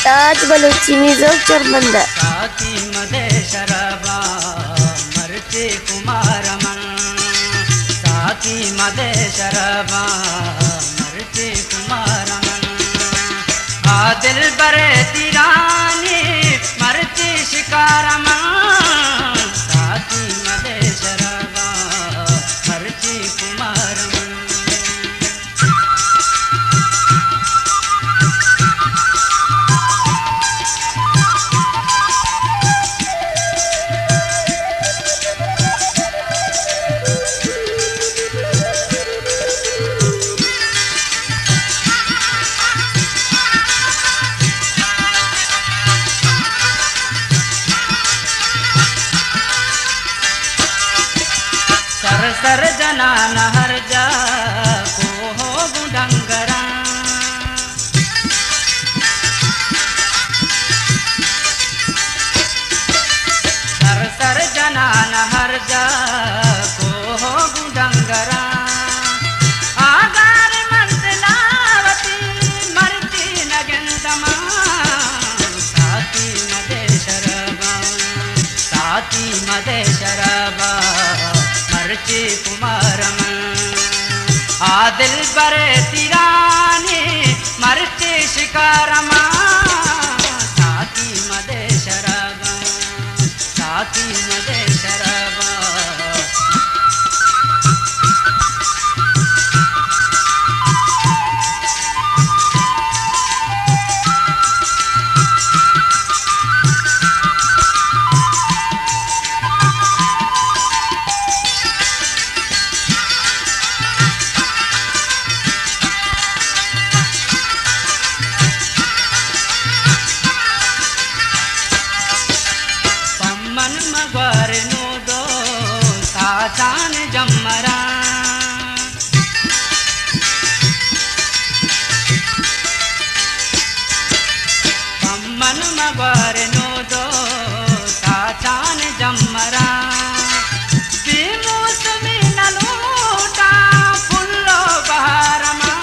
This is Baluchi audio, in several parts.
تاج بلوچی میوزک چرمندہ۔ ساقی مدے شرابا مرچی کمار من، ساقی مدے شرابا مرچی کمار من، آ دلبر تیرانی مرچی شکار من، ساقی مدے شرابا مرچی کمار من۔ سر سر جنان ہر جا کوہ گوں ڈنگراں۔ سر سر جنان ہر جا کوہ گوں ڈنگراں۔ آگار منزلا وتی مرچی نگندماں۔ ساقی مدے شراباں، ساقی مدے شرابا مرچی کمار من، آ دلبر تیرانی مرچی شکار من، ساقی مدے شرابا، ساقی مدے شرابا۔ پمن مگوار نودو ساچان جمران۔ پمن مگوار نودو ساچان جمران۔ بے موسمی نلوٹاں پھل و بہار من،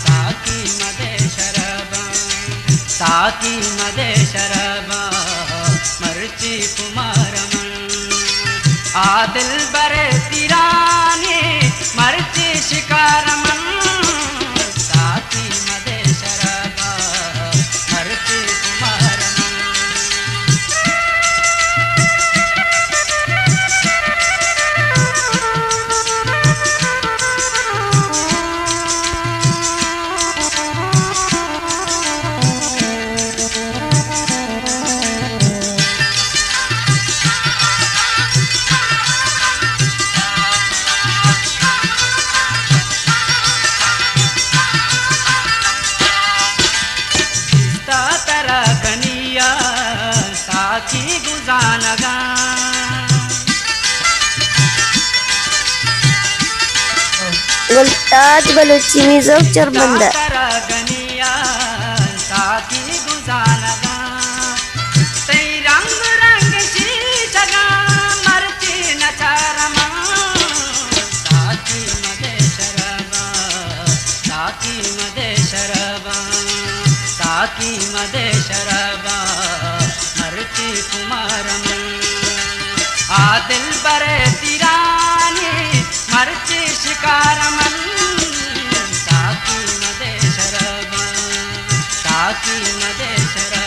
ساقی مدے شراباں، ساقی مدے شراباں، مرچی کمار من۔ آ دلبر تیرانی مرچی شکار من، ساقی مدے شرابا مرچی کمار من۔ ستا ترا کنیا ساقی گزانگاں۔ گلتاج بلوچی میوزک چرمندہ۔ ستا ترا کنیا ساقی گزانگاں۔ تئی رنگ رنگ شیشگاں مرچی نچارماں۔ ساقی مدے شراباں، ساقی مدے شراباں، ساقی مدے شراباں، مرچی کمار من۔ آ دلبر تیرانی مرچی شکار من۔ ساقی مدے شراباں، ساقی مدے شراباں۔